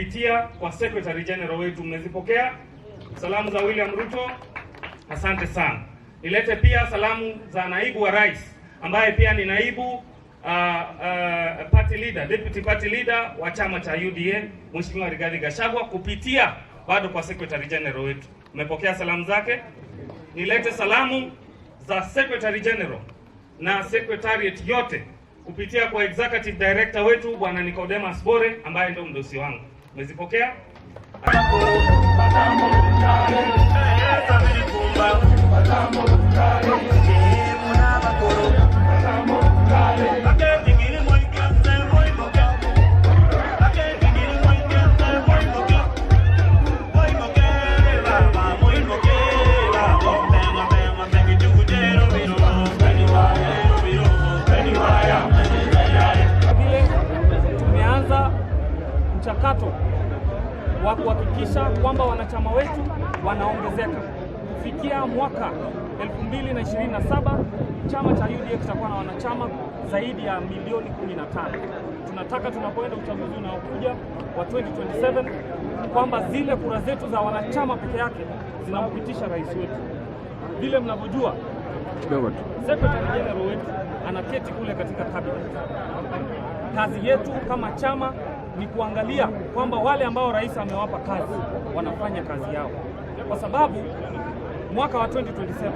Kupitia kwa Secretary General wetu. Mmezipokea salamu za William Ruto? Asante sana. Nilete pia salamu za naibu wa rais ambaye pia ni naibu party leader, deputy party leader wa chama cha UDA, Mheshimiwa Rigathi Gachagua, kupitia bado kwa Secretary General wetu. Mmepokea salamu zake? Nilete salamu za Secretary General na secretariat yote kupitia kwa Executive Director wetu, Bwana Nicodemus Bore, ambaye ndio mdosi wangu. Mmezipokea? Vile tumeanza mchakato wa kuhakikisha kwamba wanachama wetu wanaongezeka. Kufikia mwaka 2027, chama cha UDA kitakuwa na wanachama zaidi ya milioni 15. Tunataka tunapoenda uchaguzi unaokuja wa 2027 kwamba zile kura zetu za wanachama peke yake zinampitisha rais wetu. Vile mnavyojua, Secretary General wetu anaketi kule katika cabinet. Kazi yetu kama chama ni kuangalia kwamba wale ambao rais amewapa kazi wanafanya kazi yao, kwa sababu mwaka wa 2027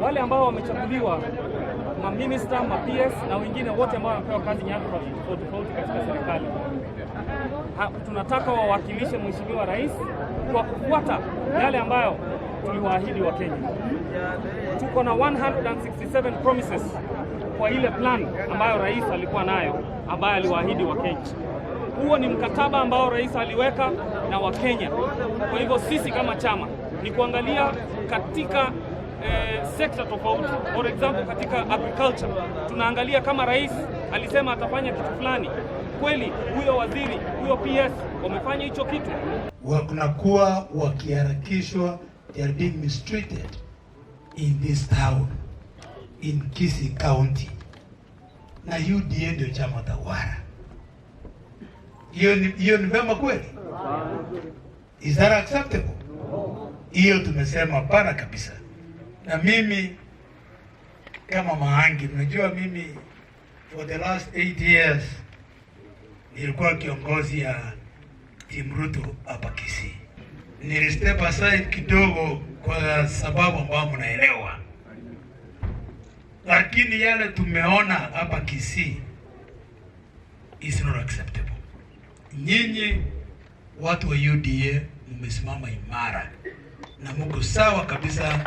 wale ambao wamechaguliwa maminista, ma PS na wengine wote ambao wamepewa kazi nyadhifa tofauti tofauti katika serikali, tunataka wawakilishe Mheshimiwa Rais kwa kufuata yale ambayo tuliwaahidi Wakenya. Tuko na 167 promises kwa ile plan ambayo rais alikuwa nayo, ambayo aliwaahidi Wakenya. Huo ni mkataba ambao rais aliweka na Wakenya. Kwa hivyo sisi kama chama ni kuangalia katika sekta tofauti. For example, katika agriculture tunaangalia kama rais alisema atafanya kitu fulani, kweli huyo waziri, huyo PS wamefanya hicho kitu? Wanakuwa wakiharakishwa, they are being mistreated in this town, in Kisii County, na UDA ndio chama tawala. Hiyo ni vema kweli? Is that acceptable? Hiyo tumesema hapana kabisa. Na mimi kama Maangi, mnajua mimi for the last 8 years nilikuwa kiongozi ya Team Ruto hapa Kisii. Nili step aside kidogo kwa sababu ambayo mnaelewa, lakini yale tumeona hapa Kisii is not acceptable. Nyinyi watu wa UDA mmesimama imara na mko sawa kabisa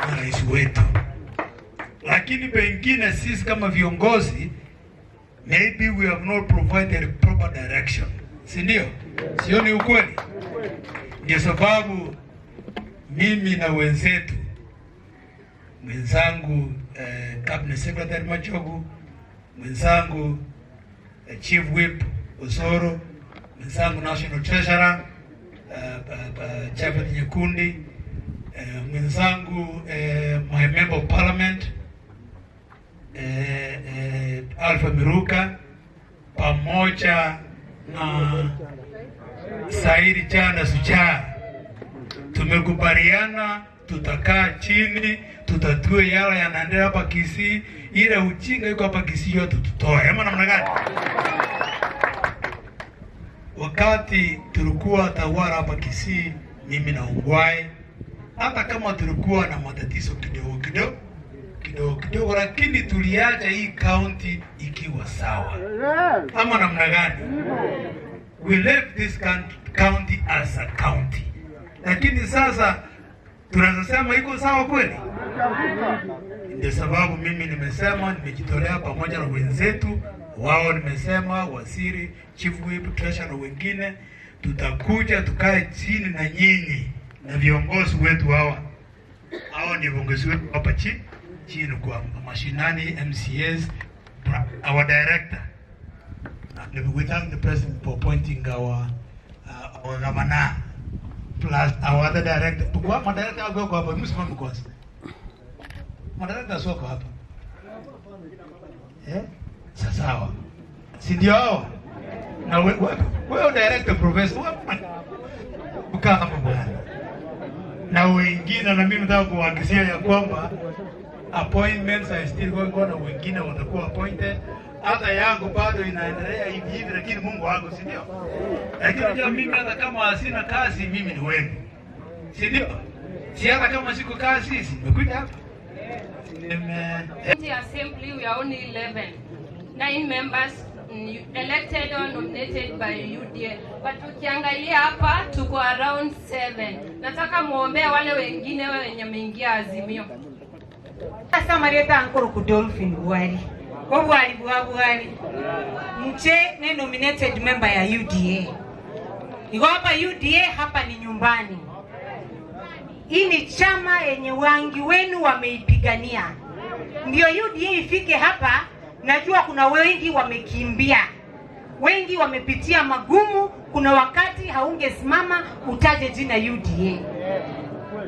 na rais wetu, lakini pengine sisi kama viongozi, maybe we have not provided proper direction, si ndio? Sio ni ukweli? Ndio sababu mimi na wenzetu, mwenzangu Cabinet Secretary Machogu, mwenzangu Chief Whip Osoro, mwenzangu National Treasurer Japhet Nyakundi, mwenzangu my member of parliament Alpha Miruka, pamoja na Saidi Chanda Sujaa, tumekubaliana tutakaa chini, tutatue yale yanaendelea hapa Kisii, ile ujinga iko hapa Kisii yote tutoe, ama namna gani? Wakati tulikuwa tawala hapa Kisii, mimi na Ongwae, hata kama tulikuwa na matatizo kidogo kidogo kidogo kidogo, lakini tuliacha hii county ikiwa sawa, ama namna gani? We left this county as a county, lakini sasa tunaweza sema iko sawa kweli? Ndio sababu mimi nimesema nimejitolea pamoja na wenzetu wao, nimesema waziri, chief whip, treasurer na wengine, tutakuja tukae chini na nyinyi na viongozi wetu hawa. Hawa ni viongozi wetu hapa chini kwa mashinani, MCAs, our director. And we thank the president for appointing our governor plus our other director. Kwa madirector wako hapa, msimame kwanza. Madirector wako hapa. Eh? Sawa. Si ndio hao? Na wewe we director professor wewe ukaa hapo bwana. Na wengine, na mimi nataka kuhakikishia ya kwamba appointments are still going on, na wengine watakuwa appointed. Hata yangu bado inaendelea hivi hivi, lakini Mungu wangu, si ndio? Lakini unajua mimi hata kama sina kazi, mimi ni wenu, si ndio? Si hata kama siko kazi, si nimekuja hapa. Nime County Assembly, we are only 11. Nine members elected or nominated by UDA. But ukiangalia hapa tuko around 7. Nataka muombee wale wengine wenye wameingia Azimio. Sasa Marieta ankoro ku Dolphin Bwali. Obwali bwa Bwali. Mche ne nominated member ya UDA. Iko hapa UDA, hapa ni nyumbani. Hii ni chama yenye wangi wenu wameipigania. Ndio UDA ifike hapa, najua kuna wengi wamekimbia. Wengi wamepitia magumu, kuna wakati haungesimama utaje jina UDA.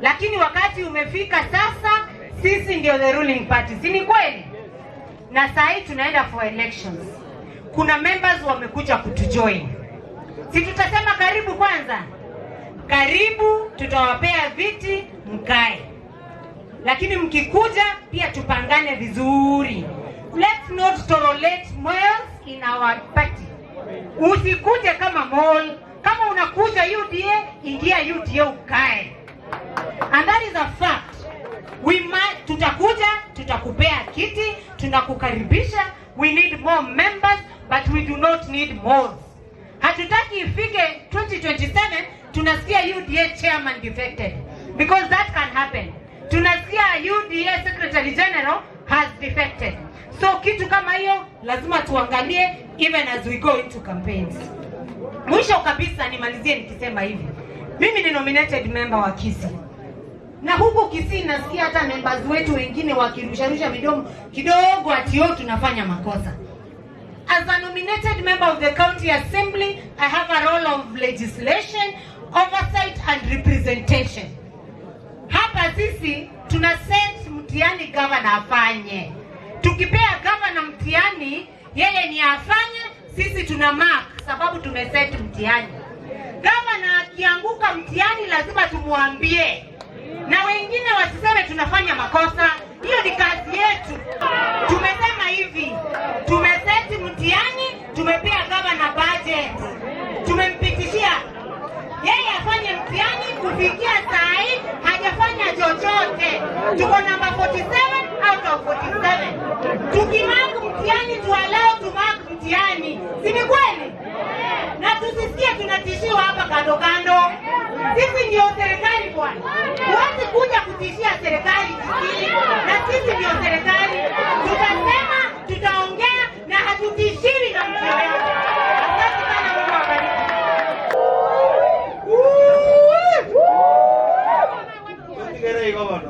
Lakini wakati umefika sasa, sisi ndio the ruling party, si ni kweli? Na saa hii tunaenda for elections. Kuna members wamekuja kutujoin, si tutasema karibu kwanza? Karibu, tutawapea viti mkae, lakini mkikuja pia tupangane vizuri. Let's not tolerate moles in our party. Usikuje kama mole. Kama unakuja UDA, ingia UDA ukae. And that is a fact. We might, tutakuja, tutakupea kiti, tunakukaribisha. We need more members, but we do not need more. Hatutaki ifike 2027 tunasikia UDA chairman defected, because that can happen. Tunasikia UDA secretary general has defected. So kitu kama hiyo lazima tuangalie even as we go into campaigns. Mwisho kabisa nimalizie nikisema hivi. Mimi ni nominated member wa Kisii. Na huku Kisii nasikia hata members wetu wengine wakirusharusha midomo kidogo ati yo tunafanya makosa. As a nominated member of the county assembly, I have a role of legislation, oversight and representation. Hapa sisi tuna set mtihani governor afanye. Tukipea governor mtihani, yeye ni afanye, sisi tuna mark sababu tumeset mtihani. Governor akianguka mtihani lazima tumuambie, na wengine wasiseme tunafanya makosa. Hiyo ni kazi yetu. Tumesema hivi, tumeseti mtihani, tumepea governor budget, tumempitishia yeye afanye mtihani. Kufikia saa hii hajafanya chochote. Tuko namba 47 out of 47. Tukimark mtihani, tuallow tumark mtihani, si ni kweli? Na tusisikie tunatishiwa hapa kando kando. Sisi ndio serikali bwana, huwezi kuja kutishia serikali Kisii, na sisi ndio serikali. Tutasema, tutaongea na hatutishiwi na mtu yoyote. Asante sana, Mungu awabariki. Tutigere igo bono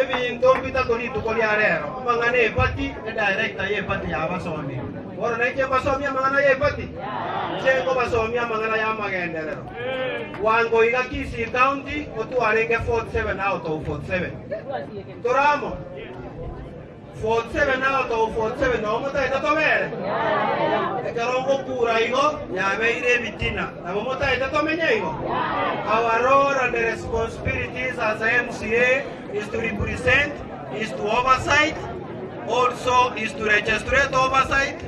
ebinto mbitatu rituko ria rero amang'ana ebati e director ya ebati yabasomi bono nainche mbasomia amang'ana ya ebati nche nkobasomia amang'ana ya magenderero wango iga Kisii County otwarenge 47 out of 47 toramo 47 out of 47 no motaete tobere ekero ngokura igo yabeire ebitina nabo motaete tomenye igo. Our role and the responsibilities as a MCA is to represent, is to oversight, also is to legislate oversight.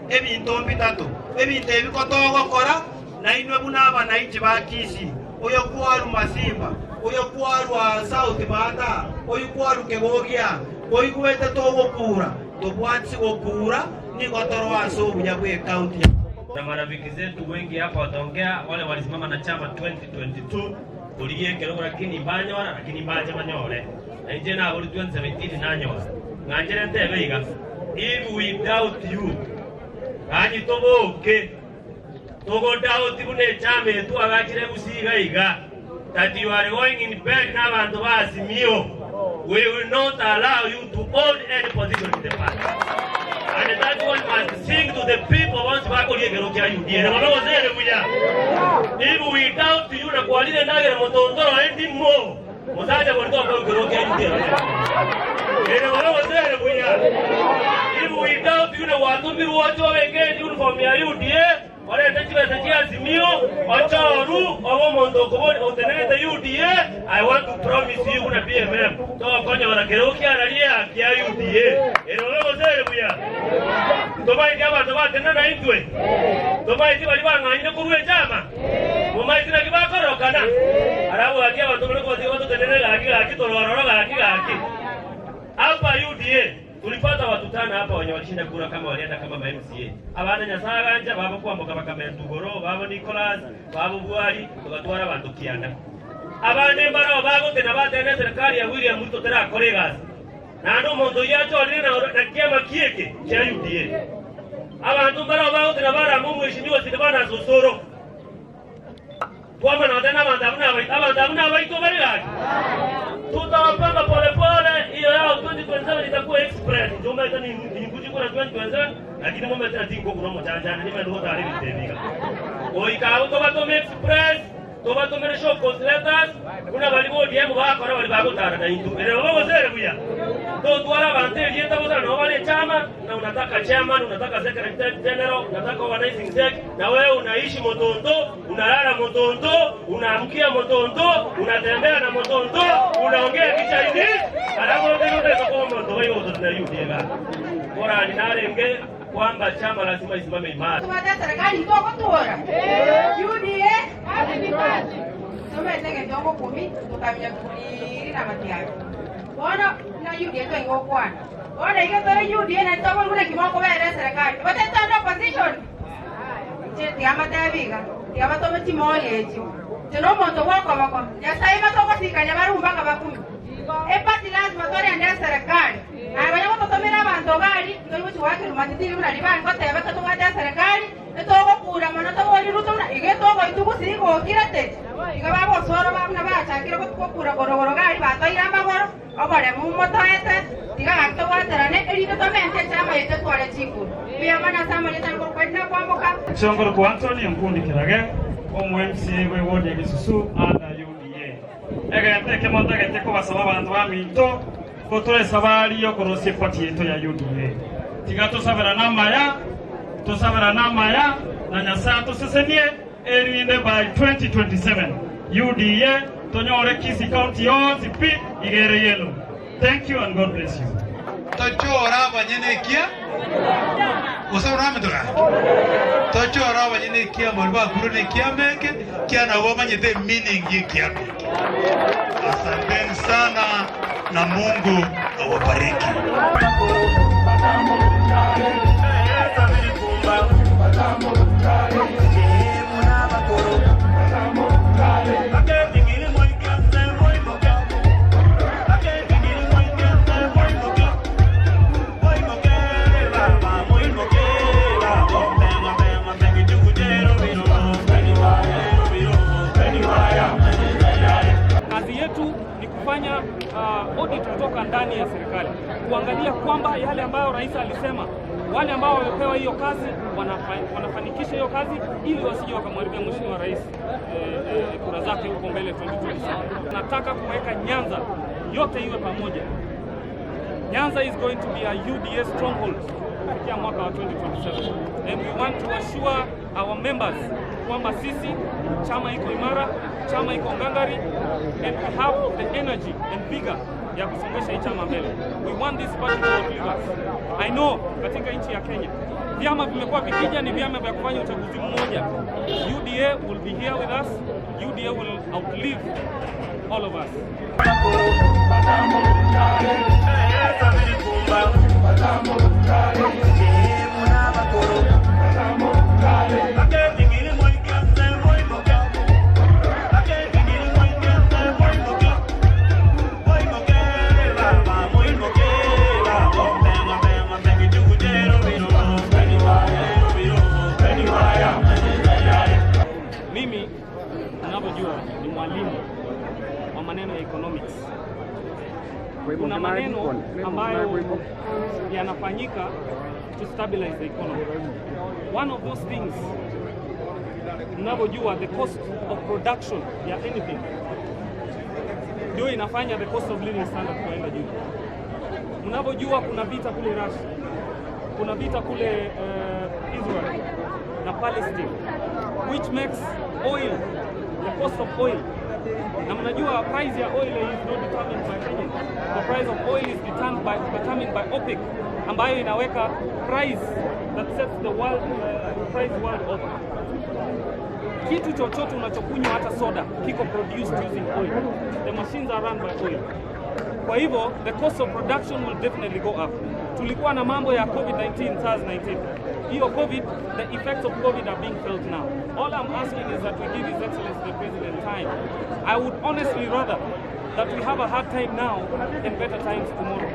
Ebinto mbitatu ebinto ebikotogokora na inwe buna abananchi ba Kisii oyo kwaru Masimba oyo kwarwa South Bata oyo kwaru Kegogia oigwete togokura tobwatsi gokura nigo toro ase obuya bwa county. Na marafiki zetu wengi hapa wataongea, wale walisimama na chama 2022 uligie kidogo, lakini banyora lakini baje banyore na nje na buri 2017 nanyora ng'anjere ntebe iga. If we doubt you anyi toboke togo doubt bune chama etu agachire gusiga iga that you are going in bed na bantu ba Azimio, we will not allow you to hold any position in the party. And that one must sing to the people once bakorie kero kia UDA. Na mabozere buya. If we doubt you na kwalire ndagere motondoro endi mo. Musaje bolito kwa kero kia UDA. Ere mabozere buya. If Without yule watumirwo weke uniform ya UDA orete chibesa chia Azimio ochoru obo omonto okobori otenenete UDA. I want to promise you kuna BMM tokonyora kero kiararie kia UDA ero gosere buya tobaiti abanto batena na intwe tobaiti bari bang'anyire korwa echama mumaiti naki bakorokana arabu gaki abanto bari kotiga batotenere gaki gaki torororo gaki gaki. Hapa UDA tulipata watu tano hapa wenye walishinda kura kama walienda kama ma MCA. Abana Nyasaye ganja babo kwamboka bakamentu goro babo Nicholas babo Bwari tugatwara bantu kianda. Abane mbaro bagotena batene serikali ya William Ruto tera koregas. Na ndo omonto yachorire na kiama kieke kia UDA. Abantu mbaro bagotena bara mu mheshimiwa Silvana Sosoro. Twama na tena abantu abuna baito bari gaki. Tutawapanga polepole, hiyo yao 2027 itakuwa express. Njoma ita ni nguji kuna 2027, lakini mome tena tingo kuna mchanja ni mendo tayari bitebika. Oika toba tome express, toba tome show cause letters, kuna bali bo DM bakora bali bagotara na intu. Ere babo sere buya. To twara bante yeta bosa na wale chama na unataka chairman, unataka secretary general, unataka organizing sec, na wewe unaishi Motondo, unalala Motondo, unaamkia Motondo, unatembea na Motondo, unaongea Kichinese, alafu unataka kwa Motondo wewe utotuna UDA. Bora ninarenge kwamba chama lazima isimame imara. Tumata serikali itoko tuora. UDA kazi ni kazi. Tumetege tongo kumi tukamenya kuliri na matiayo. Bona na UDA to ingokwana. Bona igetore UDA na tobo ngune kimoko bere serikali. Bateta opposition. Cheti amatabiga. Tiabatome chimoyecho. Tino monto wako wako. Nyasaye matoko sikanya barumba bakumi. Epati lazima tore ndya serikali. Abanya gototomera abantu bari tori guchiwakira matitiri buna ribari goteba totobwate serikali etogokura mono tobori Ruto buna iga etogoitugusi igokirete iga babosoro babuna bachakire gokura gorogoro gari batoire amagoro oboremu motoete tiga gaki tobwaterane erinde tomente chama ete tware chinguru bia mana samari tangokwenda kwamboka. Chongoro kwa Anthony Nkundi Kirage omu MCA we ward ya Gisusu ana UDA egete kemonta gete kobasaba abantu baminto kotore sabari yo korosie party yetu ya UDA tiga tosabera namaya tosabera namaya na Nyasaye tosesenie erinde by 2027 UDA tonyore Kisii County yonsi pi igere yelo. Thank you and God bless you. Tochora banyenekia usabura metoka tochora banyenekia moliba kurune kiameke kiana wamanyete meaning yekiameke. Asanteni sana na Mungu awabariki. Kazi yetu ni kufanya audit kutoka ndani ya serikali, kuangalia kwamba yale ambayo rais alisema, wale ambao wamepewa hiyo kazi wanafanikisha hiyo kazi ili wasije wakamharibia mheshimiwa rais kura zake huko mbele 2027. Nataka kuweka Nyanza yote iwe pamoja. Nyanza is going to be a UDA stronghold kufikia mwaka wa 2027. And we want to assure our members kwamba sisi chama iko imara, chama iko ngangari, and we have the energy and vigor ya kusongesha hii chama mbele. We want this party to outlive us. I know katika nchi ya Kenya vyama vimekuwa vikija ni vyama vya kufanya uchaguzi mmoja. UDA will be here with us. UDA will outlive all of us. Mimi ninavyojua ni mwalimu wa maneno ya economics. Kuna maneno ambayo yanafanyika to stabilize the economy. One of those things, mnavyojua the cost of production ya anything ndio inafanya the cost of living standard kuenda juu. Mnavyojua kuna vita kule Russia, Kuna vita kule Israel na Palestine, which makes oil, the cost of oil, na mnajua price ya oil is not determined by Kenya. The price of oil is determined by OPEC, ambayo inaweka price that sets the world price world over. Kitu chochote unachokunywa, hata soda, kiko produced using oil. The machines are run by oil. Kwa hivyo the cost of production will definitely go up. Tulikuwa na mambo ya COVID-19, SARS-19. Hiyo COVID, the effects of COVID are being felt now. All I'm asking is that we give His Excellency the President time. I would honestly rather that we have a hard time now and better times tomorrow.